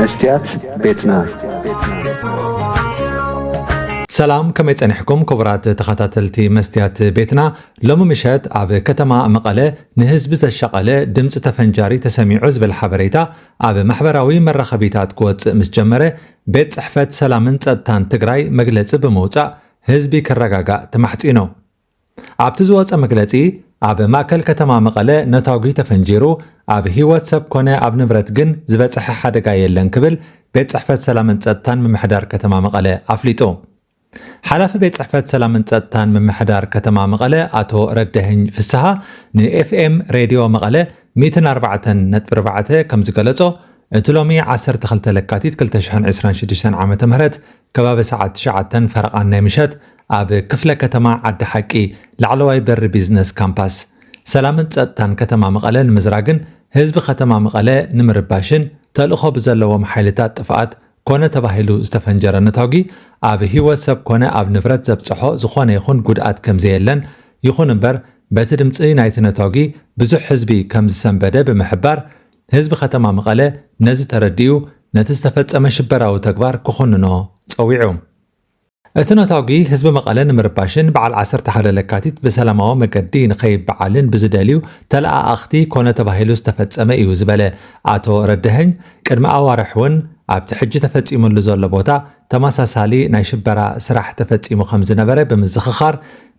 መስትያት ቤትና። ሰላም፣ ከመይ ጸኒሕኩም ክቡራት ተኸታተልቲ መስትያት ቤትና? ሎሚ ምሸት ኣብ ከተማ መቐለ ንህዝቢ ዘሻቐለ ድምፂ ተፈንጃሪ ተሰሚዑ ዝብል ሓበሬታ ኣብ ማሕበራዊ መራኸቢታት ክወፅእ ምስ ጀመረ፣ ቤት ጽሕፈት ሰላምን ጸጥታን ትግራይ መግለፂ ብምውፃእ ህዝቢ ክረጋጋእ ተማሕፂኑ። ኣብቲ ዝወፀ መግለፂ፣ ኣብ ማእከል ከተማ መቐለ ነታጒ ተፈንጂሩ፣ ኣብ ህይወት ሰብ ኮነ ኣብ ንብረት ግን ዝበፅሐ ሓደጋ የለን ክብል ቤት ጽሕፈት ሰላምን ጸጥታን ምምሕዳር ከተማ መቐለ ኣፍሊጡ። ሓላፊ ቤት ጽሕፈት ሰላምን ጸጥታን ምምሕዳር ከተማ መቐለ ኣቶ ረደህኝ ፍስሃ ንኤፍኤም ሬድዮ መቐለ ሚእትን ኣርባዕተን ነጥቢ ኣርባዕተ ከም ዝገለጾ፣ እቲ ሎሚ ዓሰርተ ክልተ ለካቲት ክልተ ሽሕን ዕስራን ሽዱሽተን ዓመተ ምህረት ከባቢ ሰዓት ትሽዓተን ፈረቓን ናይ ምሸት ኣብ ክፍለ ከተማ ዓዲ ሓቂ ላዕለዋይ በሪ ቢዝነስ ካምፓስ ሰላምን ጸጥታን ከተማ መቐለ ንምዝራግን ህዝቢ ከተማ መቐለ ንምርባሽን ተልእኾ ብዘለዎም ሓይልታት ጥፍኣት ኮነ ተባሂሉ ዝተፈንጀረ ነታጒ ኣብ ህይወት ሰብ ኮነ ኣብ ንብረት ዘብጽሖ ዝኾነ ይኹን ጉድኣት ከምዘየለን፣ ይኹን እምበር በቲ ድምፂ ናይቲ ነታጒ ብዙሕ ህዝቢ ከም ዝሰንበደ ብምሕባር፣ ህዝቢ ከተማ መቐለ ነዚ ተረዲኡ ነቲ ዝተፈጸመ ሽበራዊ ተግባር ክኹንኖ ጸዊዑ። እቲ ነታጒ ህዝቢ መቐለ ንምርባሽን በዓል ዓሰርተ ሓደ ለካቲት ብሰላማዊ መገዲ ንኸይበዓልን ብዝደልዩ ተለኣኣኽቲ ኮነ ተባሂሉ ዝተፈጸመ እዩ ዝበለ ኣቶ ረደሀኝ፣ ቅድሚ ኣዋርሕ እውን ኣብቲ ሕጂ ተፈጺሙሉ ዘሎ ቦታ ተመሳሳሊ ናይ ሽበራ ስራሕ ተፈጺሙ ከም ዝነበረ ብምዝኽኻር፣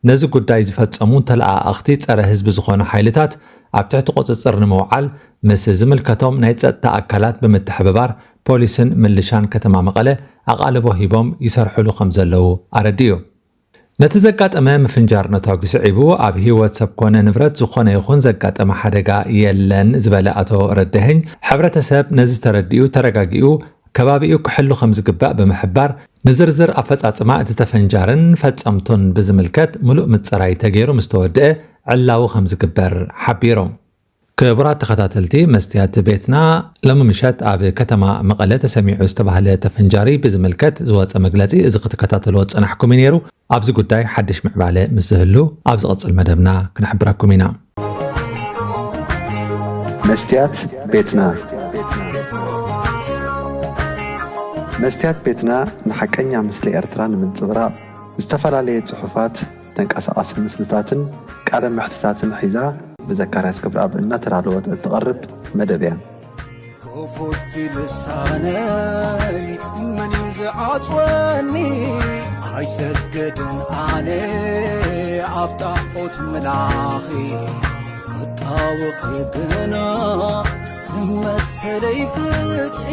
ነዚ ጉዳይ ዝፈጸሙ ተለኣኣኽቲ ጸረ ህዝቢ ዝኾኑ ሓይልታት ኣብ ትሕቲ ቁጽጽር ንምውዓል ምስ ዝምልከቶም ናይ ጸጥታ ኣካላት ብምትሕብባር ፖሊስን ምልሻን ከተማ መቐለ ኣቓልቦ ሂቦም ይሰርሕሉ ከም ዘለዉ ኣረዲኡ። ነቲ ዘጋጠመ ምፍንጃር ነታጒ ስዒቡ ኣብ ህይወት ሰብ ኮነ ንብረት ዝኾነ ይኹን ዘጋጠመ ሓደጋ የለን ዝበለ ኣቶ ረደሀኝ፣ ሕብረተሰብ ነዚ ተረዲኡ ተረጋጊኡ ከባቢኡ ክሕሉ ከም ዝግባእ ብምሕባር፣ ንዝርዝር ኣፈጻጽማ እቲ ተፈንጃርን ፈጸምቱን ብዝምልከት ምሉእ ምጽራይ ተገይሩ ምስ ተወድአ ዕላዊ ከም ዝግበር ሓቢሩ። ክቡራት ተኸታተልቲ መስትያት ቤትና፣ ሎሚ ምሸት ኣብ ከተማ መቐለ ተሰሚዑ ዝተባህለ ተፈንጃሪ ብዝምልከት ዝወጸ መግለጺ እዚ ክትከታተልዎ ዝጸናሕኩም እዩ ነይሩ። ኣብዚ ጉዳይ ሓድሽ ምዕባለ ምስ ዝህሉ ኣብ ዝቕጽል መደብና ክንሕብረኩም ኢና። መስትያት ቤትና። መስትያት ቤትና ንሓቀኛ ምስሊ ኤርትራ ንምንጽብራቕ ዝተፈላለየ ጽሑፋት፣ ተንቀሳቓሲ ምስልታትን ቃለ መሕትታትን ሒዛ ብዘካርያስ ገብረኣብ እናተዳለወት እትቐርብ መደብ እያ። ክፉት ልሳነይ መን እዩ ዝዓጽወኒ? ኣይሰግድን ኣነ ኣብ ጣዖት ምላኺ ክጣወኺ ግና መሰለይ ፍትሒ